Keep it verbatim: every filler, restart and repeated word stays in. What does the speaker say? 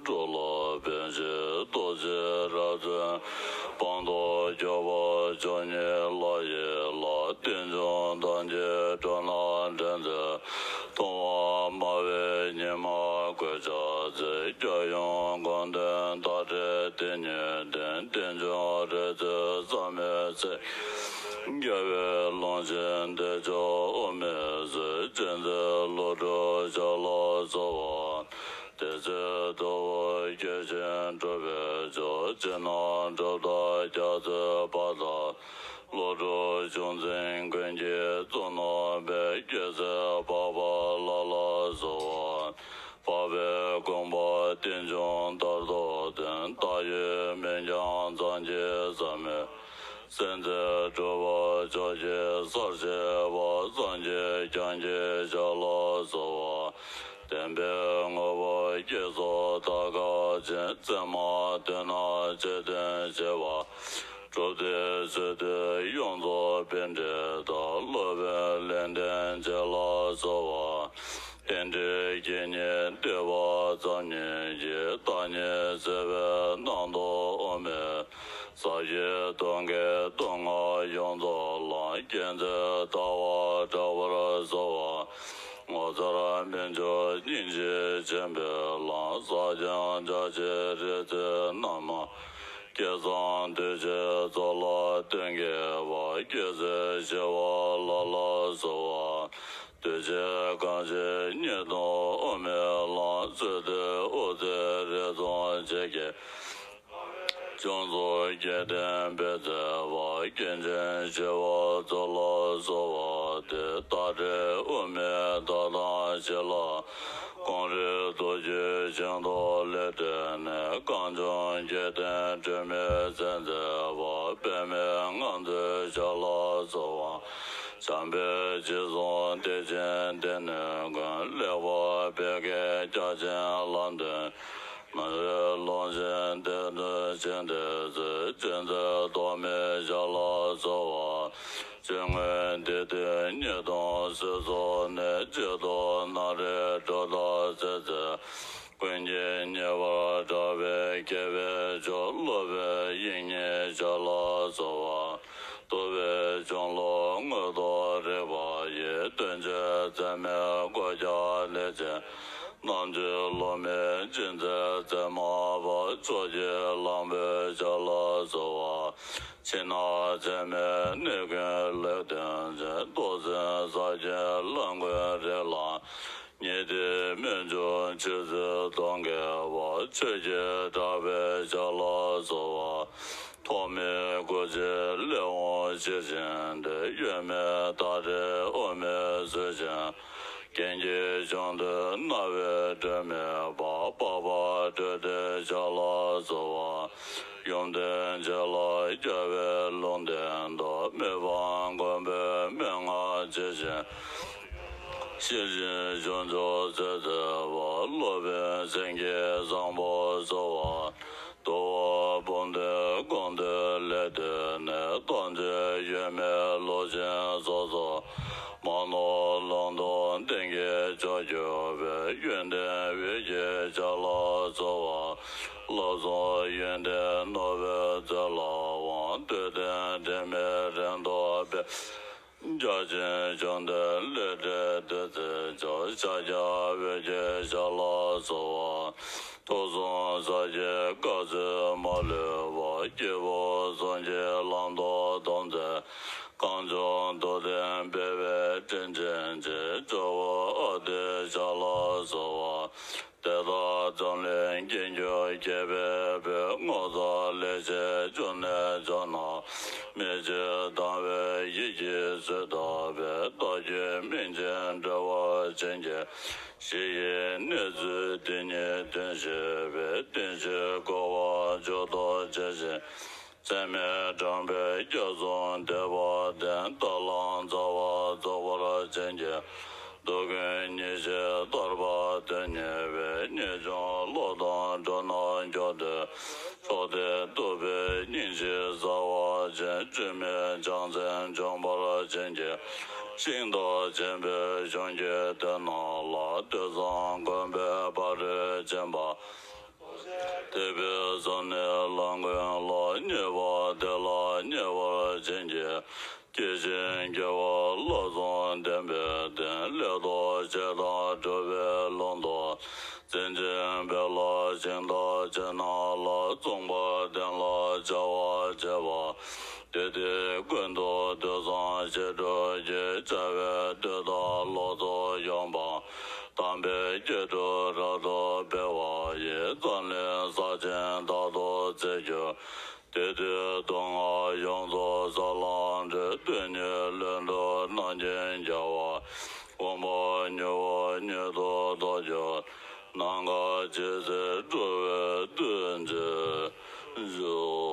སྤྲོ་ལ་ཕན་ཕྱིར་ཐུགས་རྗེ་རབ་མཛད། སྤངས་རྟོགས་སྐྱོབ་པ་མཆོག་བརྙེས་ལྷ་ཡི་ལྷ། རྟེན་འབྱུང་ཐམས་ཅད་འགྲོ་རྣམས་འདྲེན་མཛད། ཐུབ་དབང་སྨྲ་བའི་ཉི་མ་གོས་ཆག་མཛད། སྐྱབས་ཡུམ་དགོངས་དོན་མཐའ་བྲལ་དེ་ཉིད་བདེན། རྟེན་འབྱུང་རིག་འཛིན་བསམ་མེད་ཚེ། རྒྱལ་བའི་ལུང་བཞིན་བདེ་མཆོག་དབུ་མའི་གཙུག། སྤྱན་རས་ལྷོ་འབྲུག་ཞབས་ལ་གསོལ་བ། དེ་ཚེ་ཐུབ་པ་སྐྱེས་ཆེན་གྲུབ་པའི་མཆོག། ཕྱི་ནང་སྒྲུབ་རྟགས་རྒྱ་མཚོའི་བར་དུ། ལྷོ་འབྲུག་གཞུང་འཛིན་མགོན་གྱིས་གཙོ་གནང་བའི། སྐྱེད་ཚལ་འཕགས་པ་ལ་ལ་གསོལ་བ། འཕགས་པའི་དགོངས་པ་རྟེན་འབྱུང་མཐར་ཐུག་བདེན། བརྟག་ཡོད་མིན་ཀྱང་མཚན་ཉིད་ཟད་མེད། སེམས་རྩེ་གྲུབ་པ་མཆོག་གི་སར་བཞེངས་པ། སངས་རྒྱས་བསྐྱངས་ཀྱི་ཞབས་ལ་གསོལ་བ། བདེན་པའི་དངོས་པོ་སྐྱེ་སོགས་དག་བཀག་ཅིང་། བཙས་མ་དོན་རྣམས་ཆོས་སྟོན་བྱེད་པ། གྲུབ་སྡེ་སྲོལ་གཏོད་ཡོངས་རྫོགས་པཎྜི་ཏ། སློབ་དཔོན་ལེགས་ལྡན་འབྱེད་ལ་གསོལ་བ། རྟེན་འབྲེལ་རྒྱལ་གཉིས་བསྟོད་པ་ཙམ་ཉིད་ཀྱིས། བདག་ཉིད་བརྩེ་བའི་རྣམ་རྟོག་དབུ་མའི། ཟབ་ཞི་སྟོང་གི་སྟོང་ངོ་ཡོངས་རྫོགས་ལམ། སྐྱེད་ཚལ་ཟླ་བ་གྲགས་པར་གསོལ་བ། ངོ་མཚར་སྨིན་མཆོག་སྙིང་རྗེ་ཆེན་པོའི་ལམ། ཟབ་ཅིང་རྒྱ་ཆེའི་རིག་འཛིན་རྣམས། སྐལ་བཟང་གདུལ་བྱའི་ཚོགས་ལ་སྟོན་གྱུར་པ། སྐྱེད་ཚལ་ཞི་བ་ལྷ་ལ་གསོལ་བ། གདུལ་བྱ་གང་ཞིག་སྙིང་དུ་དབུ་མའི་ལམ། སྲོལ་གཏོད་དབུ་མཛད་རིགས་གསུམ་འབྱེད་མཁས། སྐྱོང་ཚོགས་རྒྱལ་བསྟན་འབེབས་མཛད་པ། སྐྱེས་ཆེན་ཞི་བ་འཚོ་ལ་གསོལ་བ་འདེབས། རྟ་དྲེལ་དབུ་མའི་བདག་དང་བྱིན་རླབས་ཀུན་རིག་རྡོ་རྗེའི་ཞིང་དུ་ལས་བཏོན་ནས། གངས་ལྗོངས་རྒྱལ་བསྟན་སྒྲོན་མེ་མཛད་མཛད་པ། པདྨས་མངའ་མཛོད་ཞབས་ལ་གསོལ་བ། བྱམས་པས་རྗེས་བཟུང་བདེ་ཆེན་སྡེ་སྣོད་ཀུན། ལེགས་པར་སྤེལ་མཁས་རྒྱ་ཆེན་ལམ་སྟོན། མི་བསྐྱོད་ལུང་བཞིན་བདེན་དོན་ཆེན་ཏེ་གསལ། སྤྱན་རས་རྟོག་མེད་ཞབས་ལ་གསོལ་བ། སྤྱན་དངོས་བདེ་སྟོན་གཉིས་སྟོང་གསོལ་གསུམ་ནས། གཅིག་ཏུ་རྣམ་རིག་སྒྲོ་བཏགས་མཛད་མཛད། ཀུན་གྱིས་མཉེས་པར་གྲགས་པའི་མཁས་པའི་མཆོག། སློབ་དཔོན་དབྱིག་གཉེན་ཞབས་ལ་གསོལ་བ། རྟོགས་པའི་ཆུ་ལུད་དངོས་སུ་རེག་པ་ཡི། སྟོན་མཆོག་མཚན་མའི་སྒོ་བརྒྱ་ལས་བྱུང་། རྣམ་དཔྱོད་ལོ་མའི་སྤྱན་རས་མཛེས་མ་པ། ཕྱོགས་བཅུའི་གླང་པོའི་ཞབས་ལ་གསོལ་བ། ཕྱི་ནང་མཚན་མའི་གནས་ཀུན་ལེགས་སྟོན་ཅིང་། རྟོགས་ཟིན་ཟབ་ཅིང་ལམ་ཀུན་རིགས་ལམ། ཉི་ཟླའི་སྨན་ལྗོངས་ཆོས་ཚུལ་སྟོང་གི་བ། ཆོས་ཀྱི་གྲགས་པའི་ཞབས་ལ་གསོལ་བ། ཐོགས་མེད་སྐུ་ཕྱིར་སླེབས་འོང་ཞེས་བཞིན་ཏེ། གཡོ་མེད་མཐའ་བྲལ་དབུ་མའི་ཚུལ་བཞིན། རྒྱན་གྱི་གཞུང་དུ་སྣང་བའི་སྒྲོན་མེ་སྤར། པགས་པ་སྤྲོས་བྲལ་ཞབས་ལ་གསོལ་བ། ཡོན་ཏན་ཆེ་ལ་རྒྱལ་བའི་ལུང་བསྟན་དུ། མི་ཕམ་མགོན་པོའི་མན་ངག་ཇི་བཞིན། ཤེར་ཕྱིན་གཞུང་མཆོག་མཛད་མཛད་པ། སློབ་དཔོན་སེང་གེ་བཟང་པོ་གསོལ་བ། དུ་བ་འབུམ་སྡེ་དགོངས་དོན་ལས་བཏོན་ནས། རྟགས་འཛིན་གཡོ་མེད་ལུགས་བཞིན་སོ་སོར། མ་ནོར་ལུང་དུ་གཏན་གྱི་མཆོག་གྱུར་པའི། ཡོན་ཏན་འོད་ཀྱི་ཞབས་ལ་གསོལ་བ། བསླབ་གསུམ་ཡོན་ཏན་ནོར་བུའི་མཛོད་ལ་དབང་། ཐོས་ལྡན་དྲི་མེད་རིམ་གྲོ་སྤེལ། རྒྱ་ཆེན་གཞུང་དོན་ལས་བྲལ་བདུད་རྩིའི་མཆོག། ཤཱཀྱ་འོད་ཀྱི་ཞབས་ལ་གསོལ་བ། ཐུགས་གསུམ་ཟབ་ཅིང་བཀའ་སྩལ་མ་ལུས་པ། སྐྱེས་བུ་གསུམ་གྱི་ལམ་དུ་དམ་མཛད། གངས་ལྗོངས་རྡོར་གདན་སྤེལ་བའི་དྲིན་ཅན་གྱི། ཇོ་བོ་ཨ་ཏིའི་ཞབས་ལ་གསོལ་བ། དེ་དག་འཛམ་གླིང་དཀྱིལ་འཁྱིལ་མཁས་པའི་བུ། ངོ་མཚར་ལེགས་བཤད་འབྱུང་གནས་ལྗོངས་ན། མི་ཕྱེད་དང་བའི་ཡིད་ཀྱིས་གསོལ་བཏབ་པའི། རྟགས་ཀྱི་སྨིན་བྱེད་འགྲོ་བ་ཅན་གྱི། གཞི་ཡི་གནས་ཚུལ་དེ་ཉིད་དོན་ཤེས་པའི། བསྟན་བཅོས་གོ་བ་མཆོག་ཏུ་བྱས་ཤིང་། ཚད་མེད་དྲངས་པའི་སྐྱབས་སུ་འདེབས་པ་བསྟེན། ལྟ་ལམ་རྩ་བ་རྫོགས་པར་བྱིན་གྱིས་རློབས། ཀུན་ཉེར་ཞིར་ཐར་པ་དོན་གཉེར་བའི། ངེས་འབྱུང་བློ་དང་འགྲོ་རྣམས་སྐྱོབ་འདོད། མཆོག་ལྡན་རྟོགས་པའི་སྙིང་རྗེ་རྩ་བ་ཅན། འཁྲུལ་མེད་བྱང་སེམས་འབྱོངས་པར་བྱིན་གྱིས། ཤིང་རྟ་ཆེན་པོའི་གཞུང་གི་དོན་རྣམས་ལ། ཐོས་བསམ་སྒོམ་པའི་ཕ་རོལ་ཕྱིན་པ། དེ་བས་བསམས་ནས་ལམ་ཀུན་ལ་ཉེས་པ་དེ་ལ་ཉེ་བར་བྱིན་གྱིས་སྐྱེལ་ཞིང་རྒྱལ་བ་ལྷ་གསུམ་བདེན་པའི་དོན་ལེགས་ཐོབ་བྱེད་དང་གྲུབ་པའི་ལམ་དུ་བརྩོན་ཅིང་འབད་ལ་ཞིང་དང་བྱེ་སྣ་ལ་བརྩོན་པ་བསྟེན་ལ་བྱ་བ་བྱེད་པ། དེ་དུས་ཀུན་ཏུ་ཐོས་བསམ་བཞེད་སྒྲུབ་ཀྱི་བྱ་བའི་དུས་དང་ལོ་ཐོག་ཡོང་སྤང་དམ་པའི་སྐྱེས་སྒྲུབ་རབ་ཏུ་འཕེལ་བ་ཡི་མཚམས་ལས་ས་ཆེན་དག་ཏུ་འཚོལ་གྱུར། དེ་དུས་སྡུག་བསྔལ་ཡོངས་སུ་ས་ལམ་འགྲོ། དོན་གཉིས་ལྷུན་གྲུབ་རྣམ་མཁྱེན་རྒྱལ་བ། དབང་པོ་མྱུར་བ་མྱུར་དུ་ཐོབ་གྱུར། ནམ་མཁའ་ཇི་སྲིད་འགྲོ་བའི་དོན་བྱེད་ཤོག།